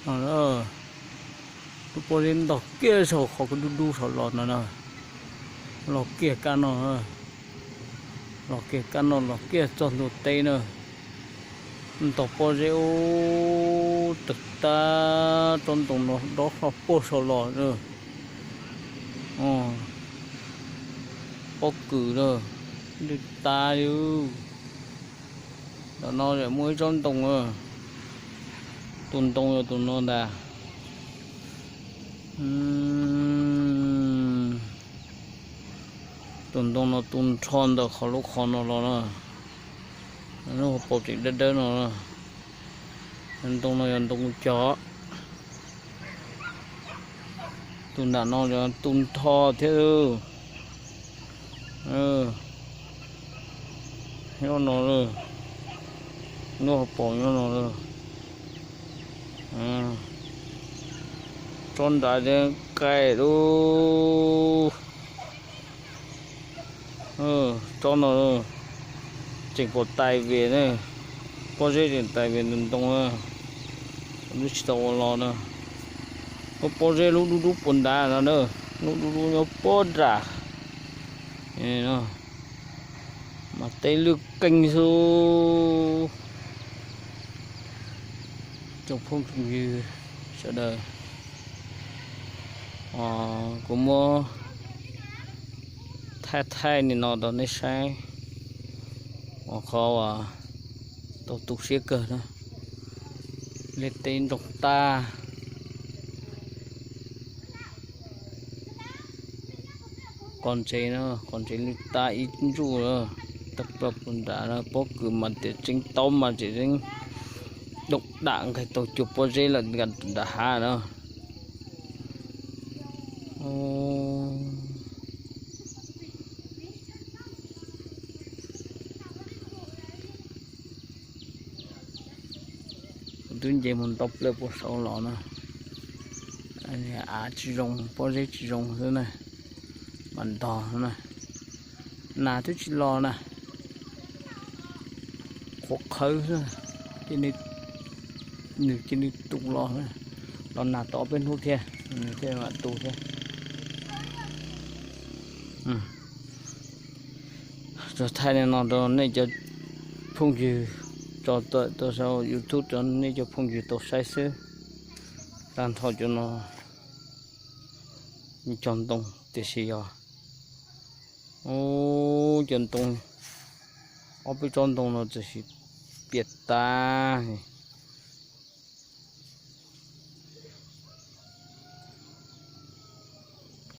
No, lub pob zeb ntog kiag saum qhov dub dub saum los no na, los kiag kab no, los kiag kab no los kiag txog ntua teb na. Ntog pob zeb ub, tawg tag, tsob ntoo no dob hlo puag saum los na. Pob kws na, lwj tag li. Ntawm no muaj ib tsob ntoo, tus ntoo yog tus no ntag. Tus ntoo no tu nrho ntawm qhov lub qhov no los na. Lub hauv paus tseem dawb dawb no. Ntoo no yog ntoo cog. Tus nram no yog tu nrho thiab. Nyob no, lub hauv paus nyob no. Tsob nrad qaij lub. Tsob no tseem pom tais vim ne, pob zeb tseem tais vim ntoo na, lub tsis tau ua los na. Lub pob zeb lub dub dub puag nrad no na, lub dub dub nyob puag nram. Mas teb lwj keej xwb. Tsoom phooj ywg sawv daws, kuv muab thaij thaij li no rau nej saib, ua qhov uas tau tu siab kawg na. Liaj teb ntsoog tag. Qhov ntsev no, qhov ntsev lwj tag ib ntsuj lawm, tawg plaws puag nrad na. Pob kws mas tias tseeb tau mas tseem tseeb, dooj dam nqaij tau cuag pob zeb lawm nram hav na. Kuv twb nce mus ntau plaws puag saud los na, av tsis zoo, pob zeb tsis zoo xwb na, mam ntog na. Nas twb tsis los na, qhuav qhawv xwb, nws cia li tu los, los nag tau ob peb hnub thiab, nws thiaj mam tu thiab. Tso thaij li no rau nej cov phooj ywg, tso tawm tuaj saum YouTube rau nej cov phooj ywg tau saib xwb. Tag nrho cov no cog ntoo tiam sis yog, ub, cov ntoo, ob peb tsob ntoo no tiam sis piam tag.